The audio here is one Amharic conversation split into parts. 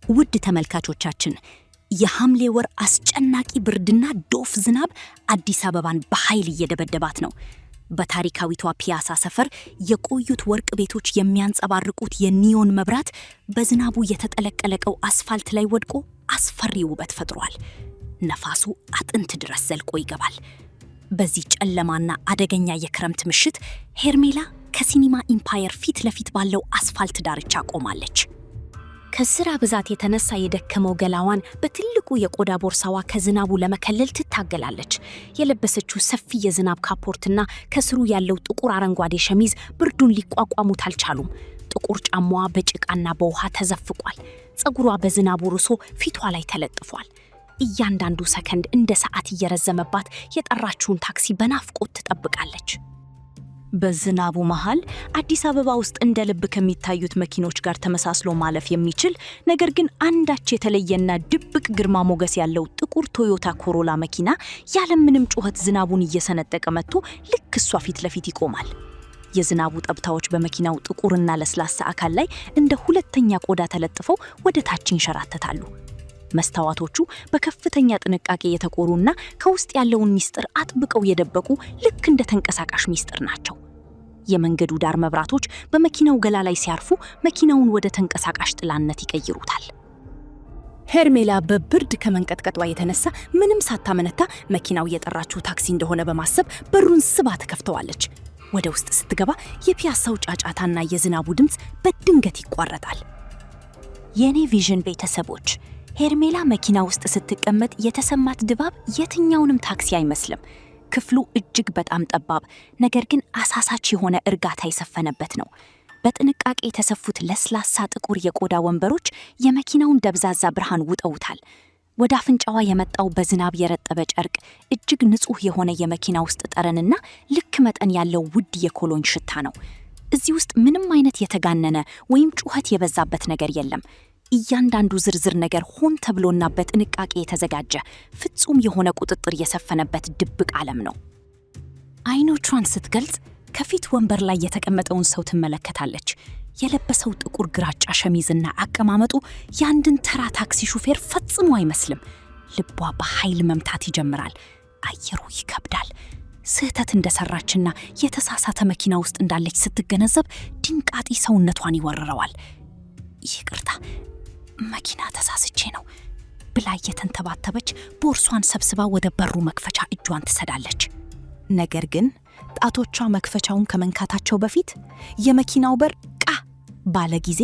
ውድ ተመልካቾቻችን፣ የሐምሌ ወር አስጨናቂ ብርድና ዶፍ ዝናብ አዲስ አበባን በኃይል እየደበደባት ነው። በታሪካዊቷ ፒያሳ ሰፈር የቆዩት ወርቅ ቤቶች የሚያንጸባርቁት የ neon መብራት በዝናቡ የተጠለቀለቀው አስፋልት ላይ ወድቆ አስፈሪ ውበት ፈጥሯል። ነፋሱ አጥንት ድረስ ዘልቆ ይገባል። በዚህ ጨለማና አደገኛ የክረምት ምሽት ሄርሜላ ከሲኒማ ኢምፓየር ፊት ለፊት ባለው አስፋልት ዳርቻ ቆማለች። ከስራ ብዛት የተነሳ የደከመው ገላዋን በትልቁ የቆዳ ቦርሳዋ ከዝናቡ ለመከለል ትታገላለች። የለበሰችው ሰፊ የዝናብ ካፖርትና ከስሩ ያለው ጥቁር አረንጓዴ ሸሚዝ ብርዱን ሊቋቋሙት አልቻሉም። ጥቁር ጫማዋ በጭቃና በውሃ ተዘፍቋል። ፀጉሯ በዝናቡ ርሶ ፊቷ ላይ ተለጥፏል። እያንዳንዱ ሰከንድ እንደ ሰዓት እየረዘመባት የጠራችውን ታክሲ በናፍቆት ትጠብቃለች። በዝናቡ መሃል አዲስ አበባ ውስጥ እንደ ልብ ከሚታዩት መኪኖች ጋር ተመሳስሎ ማለፍ የሚችል፣ ነገር ግን አንዳች የተለየና ድብቅ ግርማ ሞገስ ያለው ጥቁር ቶዮታ ኮሮላ መኪና ያለምንም ጩኸት ዝናቡን እየሰነጠቀ መጥቶ ልክ እሷ ፊት ለፊት ይቆማል። የዝናቡ ጠብታዎች በመኪናው ጥቁርና ለስላሳ አካል ላይ እንደ ሁለተኛ ቆዳ ተለጥፈው ወደ ታች ይንሸራተታሉ። መስታወቶቹ በከፍተኛ ጥንቃቄ የተቆሩና ከውስጥ ያለውን ሚስጥር አጥብቀው የደበቁ ልክ እንደ ተንቀሳቃሽ ሚስጥር ናቸው። የመንገዱ ዳር መብራቶች በመኪናው ገላ ላይ ሲያርፉ መኪናውን ወደ ተንቀሳቃሽ ጥላነት ይቀይሩታል። ሄርሜላ በብርድ ከመንቀጥቀጧ የተነሳ ምንም ሳታመነታ መኪናው የጠራችው ታክሲ እንደሆነ በማሰብ በሩን ስባ ትከፍተዋለች። ወደ ውስጥ ስትገባ የፒያሳው ጫጫታና የዝናቡ ድምፅ በድንገት ይቋረጣል። የኔ ቪዥን ቤተሰቦች፣ ሄርሜላ መኪና ውስጥ ስትቀመጥ የተሰማት ድባብ የትኛውንም ታክሲ አይመስልም። ክፍሉ እጅግ በጣም ጠባብ፣ ነገር ግን አሳሳች የሆነ እርጋታ የሰፈነበት ነው። በጥንቃቄ የተሰፉት ለስላሳ ጥቁር የቆዳ ወንበሮች የመኪናውን ደብዛዛ ብርሃን ውጠውታል። ወደ አፍንጫዋ የመጣው በዝናብ የረጠበ ጨርቅ፣ እጅግ ንጹሕ የሆነ የመኪና ውስጥ ጠረንና ልክ መጠን ያለው ውድ የኮሎኝ ሽታ ነው። እዚህ ውስጥ ምንም አይነት የተጋነነ ወይም ጩኸት የበዛበት ነገር የለም። እያንዳንዱ ዝርዝር ነገር ሆን ተብሎና በጥንቃቄ የተዘጋጀ፣ ፍጹም የሆነ ቁጥጥር የሰፈነበት ድብቅ ዓለም ነው። አይኖቿን ስትገልጽ ከፊት ወንበር ላይ የተቀመጠውን ሰው ትመለከታለች። የለበሰው ጥቁር ግራጫ ሸሚዝና አቀማመጡ የአንድን ተራ ታክሲ ሹፌር ፈጽሞ አይመስልም። ልቧ በኃይል መምታት ይጀምራል። አየሩ ይከብዳል። ስህተት እንደሰራችና የተሳሳተ መኪና ውስጥ እንዳለች ስትገነዘብ ድንጋጤ ሰውነቷን ይወርረዋል። "ይቅርታ፣ መኪና ተሳስቼ ነው" ብላ እየተንተባተበች ቦርሷን ሰብስባ ወደ በሩ መክፈቻ እጇን ትሰዳለች። ነገር ግን ጣቶቿ መክፈቻውን ከመንካታቸው በፊት የመኪናው በር ቃ ባለ ጊዜ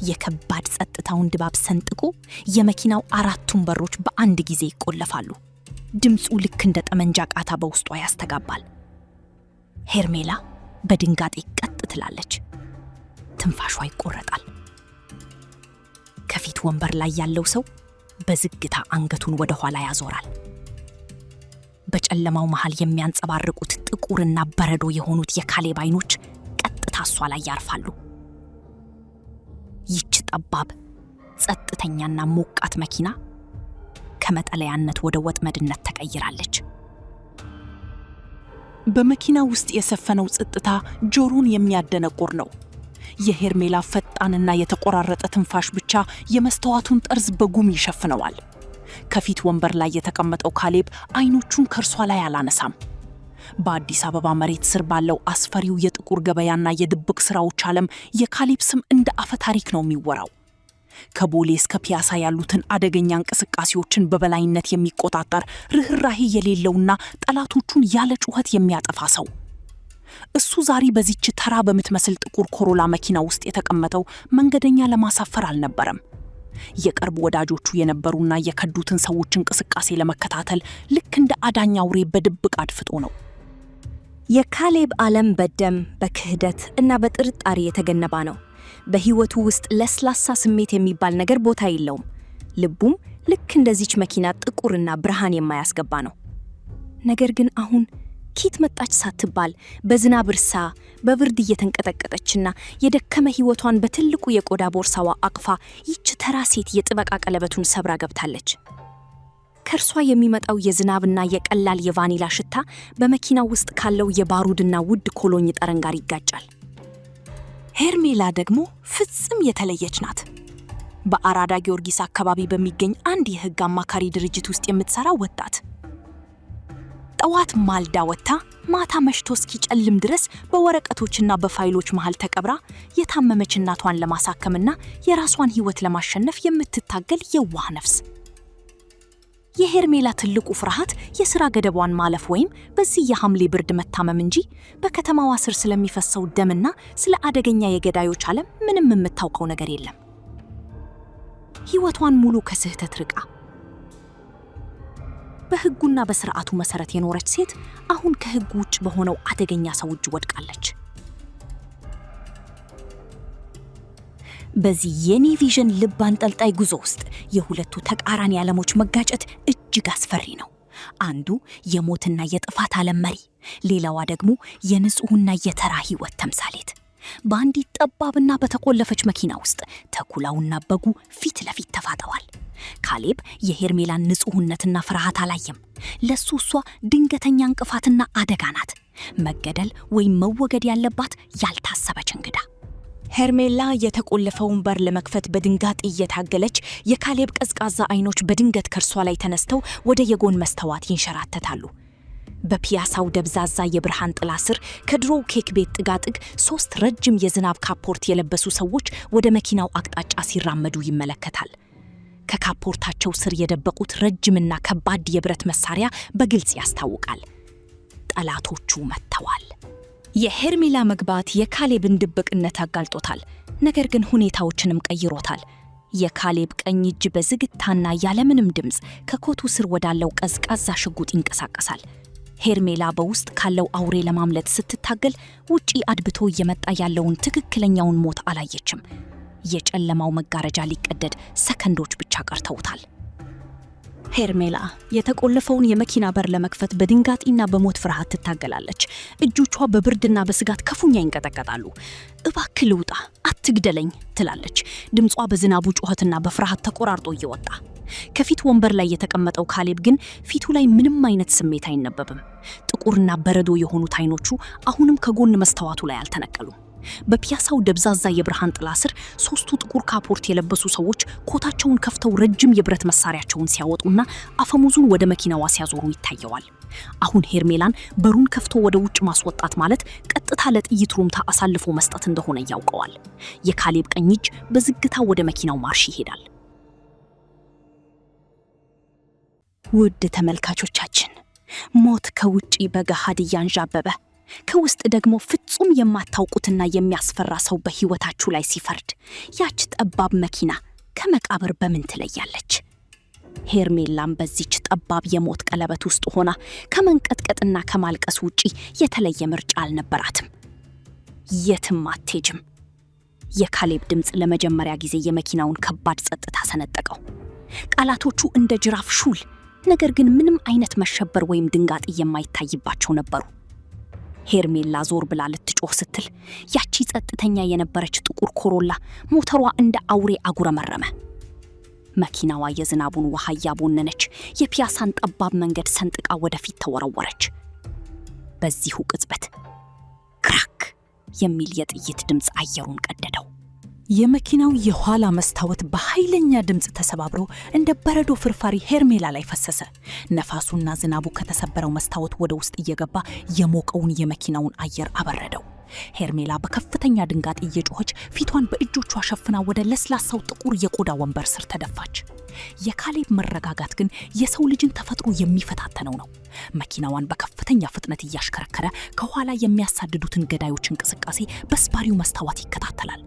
የከባድ ጸጥታውን ድባብ ሰንጥቆ የመኪናው አራቱም በሮች በአንድ ጊዜ ይቆለፋሉ። ድምፁ ልክ እንደ ጠመንጃ ቃታ በውስጧ ያስተጋባል። ሄርሜላ በድንጋጤ ቀጥ ትላለች። ትንፋሿ ይቆረጣል። ከፊት ወንበር ላይ ያለው ሰው በዝግታ አንገቱን ወደ ኋላ ያዞራል። በጨለማው መሃል የሚያንጸባርቁት ጥቁርና በረዶ የሆኑት የካሌብ አይኖች ቀጥታ እሷ ላይ ያርፋሉ። ይህች ጠባብ፣ ጸጥተኛና ሞቃት መኪና ከመጠለያነት ወደ ወጥመድነት ተቀይራለች። በመኪና ውስጥ የሰፈነው ጸጥታ ጆሮን የሚያደነቁር ነው። የሄርሜላ ፈጣንና የተቆራረጠ ትንፋሽ ብቻ የመስተዋቱን ጠርዝ በጉም ይሸፍነዋል። ከፊት ወንበር ላይ የተቀመጠው ካሌብ አይኖቹን ከእርሷ ላይ አላነሳም። በአዲስ አበባ መሬት ስር ባለው አስፈሪው የጥቁር ገበያና የድብቅ ስራዎች ዓለም የካሌብ ስም እንደ አፈ ታሪክ ነው የሚወራው። ከቦሌ እስከ ፒያሳ ያሉትን አደገኛ እንቅስቃሴዎችን በበላይነት የሚቆጣጠር፣ ርኅራሄ የሌለውና ጠላቶቹን ያለ ጩኸት የሚያጠፋ ሰው። እሱ ዛሬ በዚች ተራ በምትመስል ጥቁር ኮሮላ መኪና ውስጥ የተቀመጠው መንገደኛ ለማሳፈር አልነበረም። የቅርብ ወዳጆቹ የነበሩና የከዱትን ሰዎች እንቅስቃሴ ለመከታተል ልክ እንደ አዳኝ አውሬ በድብቅ አድፍጦ ነው። የካሌብ ዓለም በደም፣ በክህደት እና በጥርጣሬ የተገነባ ነው። በሕይወቱ ውስጥ ለስላሳ ስሜት የሚባል ነገር ቦታ የለውም። ልቡም ልክ እንደዚች መኪና ጥቁርና ብርሃን የማያስገባ ነው። ነገር ግን አሁን ኬት መጣች ሳትባል በዝናብ እርሳ በብርድ እየተንቀጠቀጠችና የደከመ ሕይወቷን በትልቁ የቆዳ ቦርሳዋ አቅፋ ይህች ተራ ሴት የጥበቃ ቀለበቱን ሰብራ ገብታለች። ከእርሷ የሚመጣው የዝናብና የቀላል የቫኒላ ሽታ በመኪናው ውስጥ ካለው የባሩድና ውድ ኮሎኝ ጠረን ጋር ይጋጫል። ሄርሜላ ደግሞ ፍጹም የተለየች ናት። በአራዳ ጊዮርጊስ አካባቢ በሚገኝ አንድ የሕግ አማካሪ ድርጅት ውስጥ የምትሰራ ወጣት። ጠዋት ማልዳ ወጥታ ማታ መሽቶ እስኪጨልም ድረስ በወረቀቶችና በፋይሎች መሃል ተቀብራ የታመመች እናቷን ለማሳከምና የራሷን ሕይወት ለማሸነፍ የምትታገል የዋህ ነፍስ። የሄርሜላ ትልቁ ፍርሃት የሥራ ገደቧን ማለፍ ወይም በዚህ የሐምሌ ብርድ መታመም እንጂ በከተማዋ ስር ስለሚፈሰው ደምና ስለ አደገኛ የገዳዮች ዓለም ምንም የምታውቀው ነገር የለም። ሕይወቷን ሙሉ ከስህተት ርቃ በሕጉና በሥርዓቱ መሠረት የኖረች ሴት አሁን ከሕጉ ውጭ በሆነው አደገኛ ሰው እጅ ወድቃለች። በዚህ የኔ ቪዥን ልብ አንጠልጣይ ጉዞ ውስጥ የሁለቱ ተቃራኒ ዓለሞች መጋጨት እጅግ አስፈሪ ነው። አንዱ የሞትና የጥፋት ዓለም መሪ፣ ሌላዋ ደግሞ የንጹሕና የተራ ሕይወት ተምሳሌት። በአንዲት ጠባብና በተቆለፈች መኪና ውስጥ ተኩላውና በጉ ፊት ለፊት ተፋጠዋል። ካሌብ የሄርሜላን ንጹሕነትና ፍርሃት አላየም። ለሱ እሷ ድንገተኛ እንቅፋትና አደጋ ናት። መገደል ወይም መወገድ ያለባት ያልታሰበች እንግዳ። ሄርሜላ የተቆለፈውን በር ለመክፈት በድንጋጤ እየታገለች የካሌብ ቀዝቃዛ አይኖች በድንገት ከእርሷ ላይ ተነስተው ወደ የጎን መስተዋት ይንሸራተታሉ። በፒያሳው ደብዛዛ የብርሃን ጥላ ስር ከድሮው ኬክ ቤት ጥጋጥግ ሶስት ረጅም የዝናብ ካፖርት የለበሱ ሰዎች ወደ መኪናው አቅጣጫ ሲራመዱ ይመለከታል። ከካፖርታቸው ስር የደበቁት ረጅምና ከባድ የብረት መሳሪያ በግልጽ ያስታውቃል። ጠላቶቹ መጥተዋል። የሄርሜላ መግባት የካሌብን ድብቅነት አጋልጦታል። ነገር ግን ሁኔታዎችንም ቀይሮታል። የካሌብ ቀኝ እጅ በዝግታና ያለምንም ድምፅ ከኮቱ ስር ወዳለው ቀዝቃዛ ሽጉጥ ይንቀሳቀሳል። ሄርሜላ በውስጥ ካለው አውሬ ለማምለጥ ስትታገል ውጪ አድብቶ እየመጣ ያለውን ትክክለኛውን ሞት አላየችም። የጨለማው መጋረጃ ሊቀደድ ሰከንዶች ብቻ ቀርተውታል። ሄርሜላ የተቆለፈውን የመኪና በር ለመክፈት በድንጋጤና በሞት ፍርሃት ትታገላለች። እጆቿ በብርድና በስጋት ክፉኛ ይንቀጠቀጣሉ። እባክህ ልውጣ፣ አትግደለኝ ትላለች፣ ድምጿ በዝናቡ ጩኸትና በፍርሃት ተቆራርጦ እየወጣ። ከፊት ወንበር ላይ የተቀመጠው ካሌብ ግን ፊቱ ላይ ምንም አይነት ስሜት አይነበብም። ጥቁርና በረዶ የሆኑት አይኖቹ አሁንም ከጎን መስተዋቱ ላይ አልተነቀሉም። በፒያሳው ደብዛዛ የብርሃን ጥላ ስር ሶስቱ ጥቁር ካፖርት የለበሱ ሰዎች ኮታቸውን ከፍተው ረጅም የብረት መሳሪያቸውን ሲያወጡና አፈሙዙን ወደ መኪናዋ ሲያዞሩ ይታየዋል። አሁን ሄርሜላን በሩን ከፍቶ ወደ ውጭ ማስወጣት ማለት ቀጥታ ለጥይት ሩምታ አሳልፎ መስጠት እንደሆነ ያውቀዋል። የካሌብ ቀኝ እጅ በዝግታ ወደ መኪናው ማርሽ ይሄዳል። ውድ ተመልካቾቻችን፣ ሞት ከውጪ በገሃድ እያንዣበበ ከውስጥ ደግሞ ፍጹም የማታውቁትና የሚያስፈራ ሰው በሕይወታችሁ ላይ ሲፈርድ ያች ጠባብ መኪና ከመቃብር በምን ትለያለች? ሄርሜላም በዚች ጠባብ የሞት ቀለበት ውስጥ ሆና ከመንቀጥቀጥና ከማልቀስ ውጪ የተለየ ምርጫ አልነበራትም። የትም አትሄጅም። የካሌብ ድምፅ ለመጀመሪያ ጊዜ የመኪናውን ከባድ ጸጥታ ሰነጠቀው። ቃላቶቹ እንደ ጅራፍ ሹል፣ ነገር ግን ምንም አይነት መሸበር ወይም ድንጋጤ የማይታይባቸው ነበሩ። ሄርሜላ ዞር ብላ ልትጮህ ስትል ያቺ ጸጥተኛ የነበረች ጥቁር ኮሮላ ሞተሯ እንደ አውሬ አጉረመረመ። መኪናዋ የዝናቡን ውሃ እያቦነነች የፒያሳን ጠባብ መንገድ ሰንጥቃ ወደፊት ተወረወረች። በዚሁ ቅጽበት ክራክ የሚል የጥይት ድምፅ አየሩን ቀደደው። የመኪናው የኋላ መስታወት በኃይለኛ ድምፅ ተሰባብሮ እንደ በረዶ ፍርፋሪ ሄርሜላ ላይ ፈሰሰ። ነፋሱና ዝናቡ ከተሰበረው መስታወት ወደ ውስጥ እየገባ የሞቀውን የመኪናውን አየር አበረደው። ሄርሜላ በከፍተኛ ድንጋጤ እየጮኸች ፊቷን በእጆቿ ሸፍና ወደ ለስላሳው ጥቁር የቆዳ ወንበር ስር ተደፋች። የካሌብ መረጋጋት ግን የሰው ልጅን ተፈጥሮ የሚፈታተነው ነው። መኪናዋን በከፍተኛ ፍጥነት እያሽከረከረ ከኋላ የሚያሳድዱትን ገዳዮች እንቅስቃሴ በስባሪው መስታወት ይከታተላል።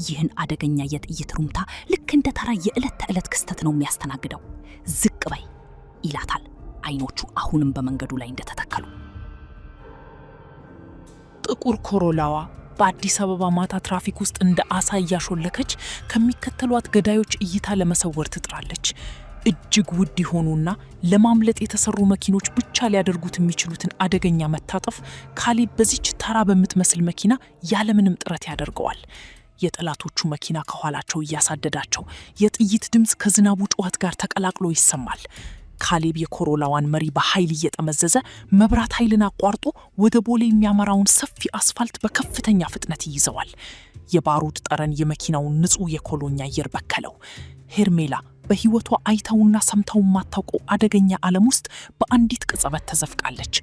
ይህን አደገኛ የጥይት ሩምታ ልክ እንደ ተራ የዕለት ተዕለት ክስተት ነው የሚያስተናግደው። ዝቅ በይ ይላታል፣ አይኖቹ አሁንም በመንገዱ ላይ እንደተተከሉ። ጥቁር ኮሮላዋ በአዲስ አበባ ማታ ትራፊክ ውስጥ እንደ አሳ እያሾለከች ከሚከተሏት ገዳዮች እይታ ለመሰወር ትጥራለች። እጅግ ውድ የሆኑና ለማምለጥ የተሰሩ መኪኖች ብቻ ሊያደርጉት የሚችሉትን አደገኛ መታጠፍ ካሌብ በዚች ተራ በምትመስል መኪና ያለምንም ጥረት ያደርገዋል። የጠላቶቹ መኪና ከኋላቸው እያሳደዳቸው የጥይት ድምፅ ከዝናቡ ጩኸት ጋር ተቀላቅሎ ይሰማል። ካሌብ የኮሮላዋን መሪ በኃይል እየጠመዘዘ መብራት ኃይልን አቋርጦ ወደ ቦሌ የሚያመራውን ሰፊ አስፋልት በከፍተኛ ፍጥነት ይይዘዋል። የባሩድ ጠረን የመኪናውን ንጹሕ የኮሎኝ አየር በከለው። ሄርሜላ በሕይወቷ አይታውና ሰምታው የማታውቀው አደገኛ ዓለም ውስጥ በአንዲት ቅጽበት ተዘፍቃለች።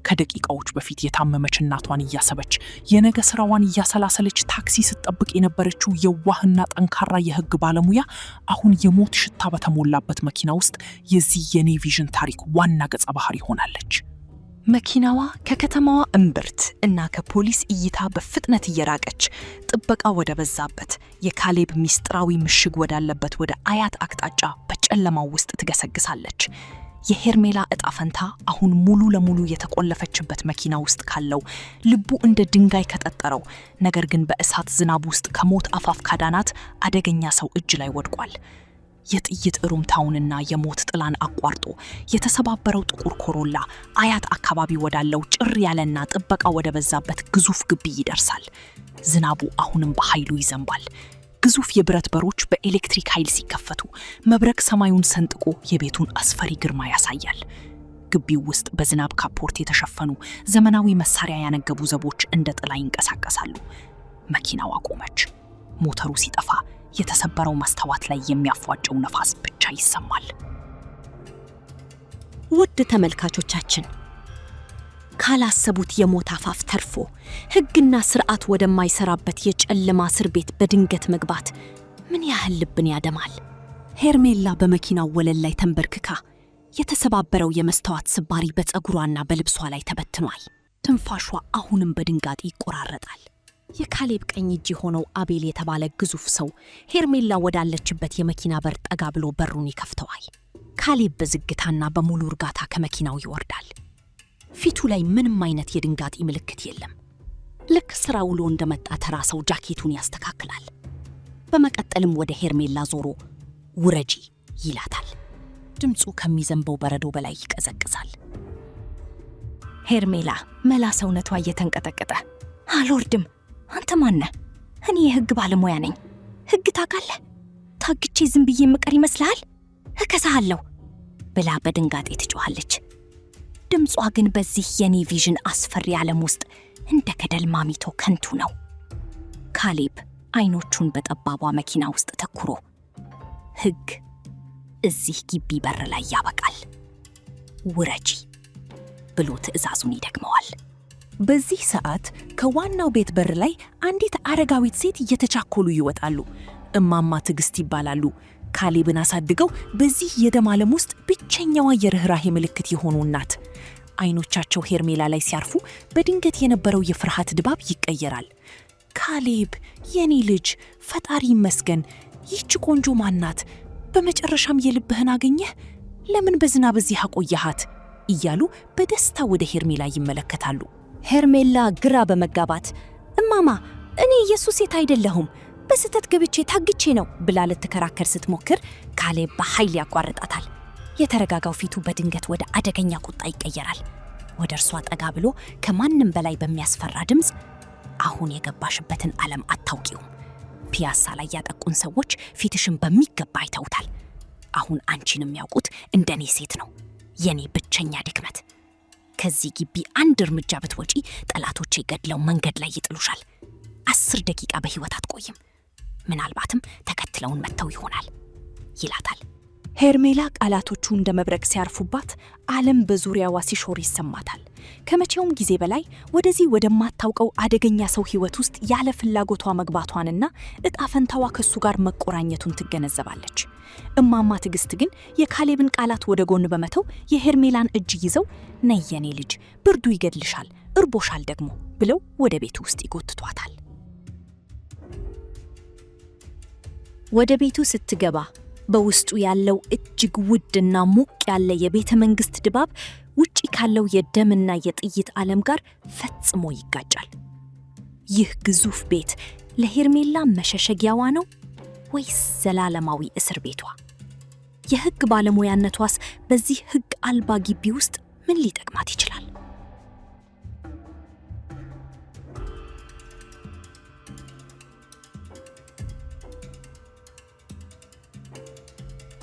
ከደቂቃዎች በፊት የታመመች እናቷን እያሰበች፣ የነገ ስራዋን እያሰላሰለች ታክሲ ስትጠብቅ የነበረችው የዋህና ጠንካራ የሕግ ባለሙያ አሁን የሞት ሽታ በተሞላበት መኪና ውስጥ የዚህ የኔ ቪዥን ታሪክ ዋና ገጸ ባህሪ ሆናለች። መኪናዋ ከከተማዋ እምብርት እና ከፖሊስ እይታ በፍጥነት እየራቀች ጥበቃ ወደ በዛበት የካሌብ ሚስጥራዊ ምሽግ ወዳለበት ወደ አያት አቅጣጫ በጨለማው ውስጥ ትገሰግሳለች። የሄርሜላ እጣ ፈንታ አሁን ሙሉ ለሙሉ የተቆለፈችበት መኪና ውስጥ ካለው፣ ልቡ እንደ ድንጋይ ከጠጠረው፣ ነገር ግን በእሳት ዝናብ ውስጥ ከሞት አፋፍ ካዳናት አደገኛ ሰው እጅ ላይ ወድቋል። የጥይት እሩምታውንና የሞት ጥላን አቋርጦ የተሰባበረው ጥቁር ኮሮላ አያት አካባቢ ወዳለው ጭር ያለና ጥበቃ ወደ በዛበት ግዙፍ ግቢ ይደርሳል። ዝናቡ አሁንም በኃይሉ ይዘንባል። ግዙፍ የብረት በሮች በኤሌክትሪክ ኃይል ሲከፈቱ መብረቅ ሰማዩን ሰንጥቆ የቤቱን አስፈሪ ግርማ ያሳያል። ግቢው ውስጥ በዝናብ ካፖርት የተሸፈኑ፣ ዘመናዊ መሳሪያ ያነገቡ ዘቦች እንደ ጥላ ይንቀሳቀሳሉ። መኪናዋ ቆመች። ሞተሩ ሲጠፋ የተሰበረው መስታወት ላይ የሚያፏጨው ነፋስ ብቻ ይሰማል። ውድ ተመልካቾቻችን፣ ካላሰቡት የሞት አፋፍ ተርፎ ሕግና ስርዓት ወደማይሰራበት የጨለማ እስር ቤት በድንገት መግባት ምን ያህል ልብን ያደማል? ሄርሜላ በመኪናው ወለል ላይ ተንበርክካ የተሰባበረው የመስታወት ስባሪ በፀጉሯና በልብሷ ላይ ተበትኗል። ትንፋሿ አሁንም በድንጋጤ ይቆራረጣል። የካሌብ ቀኝ እጅ የሆነው አቤል የተባለ ግዙፍ ሰው ሄርሜላ ወዳለችበት የመኪና በር ጠጋ ብሎ በሩን ይከፍተዋል። ካሌብ በዝግታና በሙሉ እርጋታ ከመኪናው ይወርዳል። ፊቱ ላይ ምንም አይነት የድንጋጤ ምልክት የለም። ልክ ስራ ውሎ እንደመጣ ተራ ሰው ጃኬቱን ያስተካክላል። በመቀጠልም ወደ ሄርሜላ ዞሮ "ውረጂ" ይላታል። ድምፁ ከሚዘንበው በረዶ በላይ ይቀዘቅዛል። ሄርሜላ መላ ሰውነቷ እየተንቀጠቀጠ "አልወርድም። አንተ ማነህ? እኔ የህግ ባለሙያ ነኝ። ህግ ታውቃለህ? ታግቼ ዝም ብዬ የምቀር ይመስልሃል? እከሳሃለሁ" ብላ በድንጋጤ ትጮኻለች። ድምጿ ግን በዚህ የኔ ቪዥን አስፈሪ ዓለም ውስጥ እንደ ገደል ማሚቶ ከንቱ ነው። ካሌብ አይኖቹን በጠባቧ መኪና ውስጥ ተኩሮ "ህግ እዚህ ግቢ በር ላይ ያበቃል፣ ውረጂ" ብሎ ትዕዛዙን ይደግመዋል። በዚህ ሰዓት ከዋናው ቤት በር ላይ አንዲት አረጋዊት ሴት እየተቻኮሉ ይወጣሉ። እማማ ትዕግስት ይባላሉ። ካሌብን አሳድገው በዚህ የደም ዓለም ውስጥ ብቸኛዋ የርኅራሄ ምልክት የሆኑ እናት። አይኖቻቸው ሄርሜላ ላይ ሲያርፉ በድንገት የነበረው የፍርሃት ድባብ ይቀየራል። "ካሌብ፣ የኔ ልጅ፣ ፈጣሪ ይመስገን። ይህች ቆንጆ ማናት? በመጨረሻም የልብህን አገኘህ። ለምን በዝናብ እዚህ አቆየሃት?" እያሉ በደስታ ወደ ሄርሜላ ይመለከታሉ። ሄርሜላ ግራ በመጋባት "እማማ፣ እኔ የሱ ሴት አይደለሁም፣ በስህተት ገብቼ ታግቼ ነው" ብላ ልትከራከር ስትሞክር ካሌብ በኃይል ያቋርጣታል። የተረጋጋው ፊቱ በድንገት ወደ አደገኛ ቁጣ ይቀየራል። ወደ እርሷ ጠጋ ብሎ ከማንም በላይ በሚያስፈራ ድምፅ "አሁን የገባሽበትን ዓለም አታውቂውም። ፒያሳ ላይ ያጠቁን ሰዎች ፊትሽን በሚገባ አይተውታል። አሁን አንቺን የሚያውቁት እንደኔ ሴት ነው፣ የኔ ብቸኛ ድክመት። ከዚህ ግቢ አንድ እርምጃ ብትወጪ ጠላቶቼ ገድለው መንገድ ላይ ይጥሉሻል። 10 ደቂቃ በሕይወት አትቆይም። ምናልባትም ተከትለውን መጥተው ይሆናል" ይላታል። ሄርሜላ ቃላቶቹ እንደ መብረቅ ሲያርፉባት ዓለም በዙሪያዋ ሲሾር ይሰማታል። ከመቼውም ጊዜ በላይ ወደዚህ ወደማታውቀው አደገኛ ሰው ሕይወት ውስጥ ያለ ፍላጎቷ መግባቷንና እጣ ፈንታዋ ከሱ ጋር መቆራኘቱን ትገነዘባለች። እማማ ትዕግስት ግን የካሌብን ቃላት ወደ ጎን በመተው የሄርሜላን እጅ ይዘው "ነይ የኔ ልጅ፣ ብርዱ ይገድልሻል፣ እርቦሻል ደግሞ" ብለው ወደ ቤቱ ውስጥ ይጎትቷታል። ወደ ቤቱ ስትገባ በውስጡ ያለው እጅግ ውድና ሞቅ ያለ የቤተ መንግሥት ድባብ ውጪ ካለው የደምና የጥይት ዓለም ጋር ፈጽሞ ይጋጫል። ይህ ግዙፍ ቤት ለሄርሜላ መሸሸጊያዋ ነው ወይስ ዘላለማዊ እስር ቤቷ? የሕግ ባለሙያነቷስ በዚህ ሕግ አልባ ግቢ ውስጥ ምን ሊጠቅማት ይችላል?